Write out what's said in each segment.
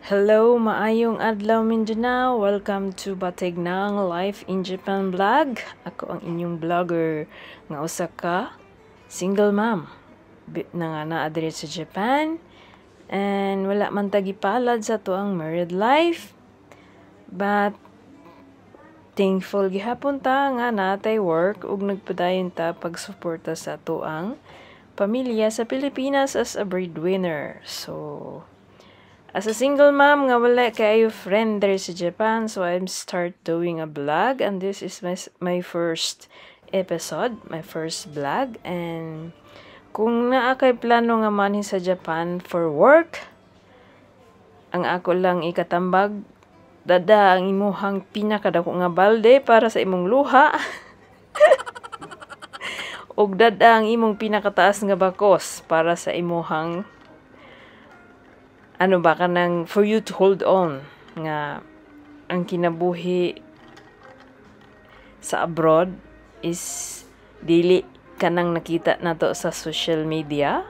Hello, maayong adlaw, Mindanao. Welcome to Batignang Life in Japan vlog. Ako ang inyong vlogger nga usa ka single mom na nga naa diri sa Japan and wala man ta gipalad sa atoang married life. But thankful gihapon ta nga naa tay work ug nagpadayon ta pagsuporta sa atoang pamilya sa Pilipinas as a breadwinner. So, as a single mom nga wala kaayo friend diri sa Japan, so I'm start doing a vlog and this is my first episode, my first vlog. And kung naa kay plano nga manhi sa Japan for work, ang ako lang ikatambag, dad-a ang imuhang pinakadako nga balde para sa imong luha ug dad-a ang imong pinakataas nga bakos para sa imuhang ano ba, kanang for you to hold on nga ang kinabuhi sa abroad is dili kanang nakita nato sa social media.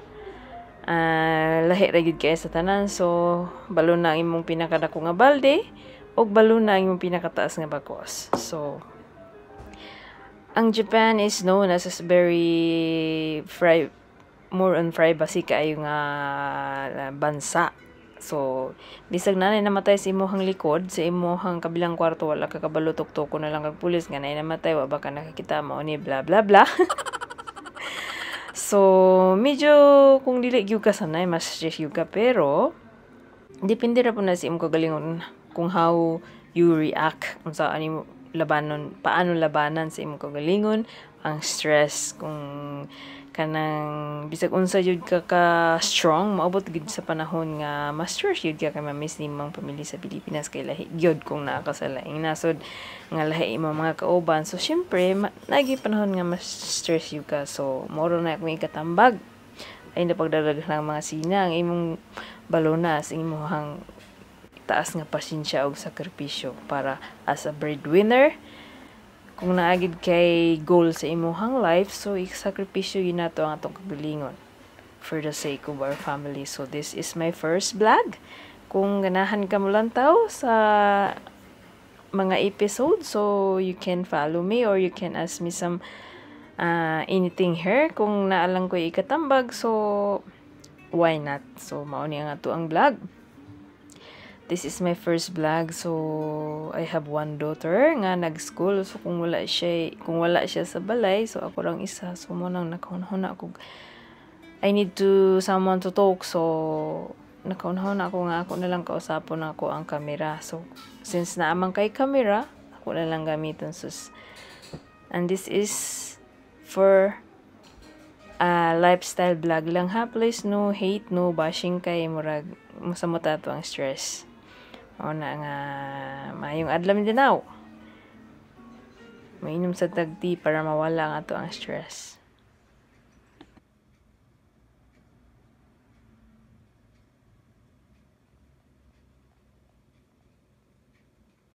Lahi ra gyud kaayo sa tanan, so baluna ang imong pinakadako nga balde ug baluna ang imong pinakataas nga bakos. So ang Japan is known as a very more on privacy kaayo nga bansa. So, bisag naa namatay sa imuhang likod, sa imuhang kabilang kwarto, wala ka kabalo, tuktoko na lang kag pulis nga naay namatay, wa ba ka nakakita, mao ni bla bla bla. So, medyo kung dili gyud ka sanay, mas stress gyud ka, pero depende ra pud na sa imong kagalingon kung how you react, unsa ani mo labanon, paano labanan sa imong kagalingon ang stress. Kung kanang bisag unsa jud ka ka strong, moabot gid sa panahon nga ma-stress jud ka kay ma-miss nimo ang pamilya sa Pilipinas, kay lahi gyud kung naa ka sa laing nasod nga lahi imong mga kauban. So syempre naa gyud panahon nga ma-stress jud ka. So mao ra na akong ikatambag ay na pagdala ng mga sina ang imong baluna sa imong taas nga pasensya og sakripisyo para as a breadwinner. Kung naa gyud kay goal sa imuhang life, so isakripisyo gyud nato ang atong kagalingon for the sake of our family. So this is my first vlog. Kung ganahan ka molantaw sa mga episode, so you can follow me or you can ask me some anything here kung naa lang ko ikatambag, so why not? So mao ni ang atoang vlog. This is my first vlog. So I have one daughter nga nag-school, so kung wala siya sa balay, so ako lang isa. So mao nang nakahuna ako, I need to someone to talk, so nakahuna ako nga ako na lang kausapon ako ang camera. So since naa man kay camera, ako na lang gamiton sus. And this is for lifestyle vlog lang ha. Please, no hate, no bashing, kay murag mosamot ato ang stress. Mao na nga maayong adlaw, Mindanao. Mainom sa tag tea para mawala ang ato ang stress.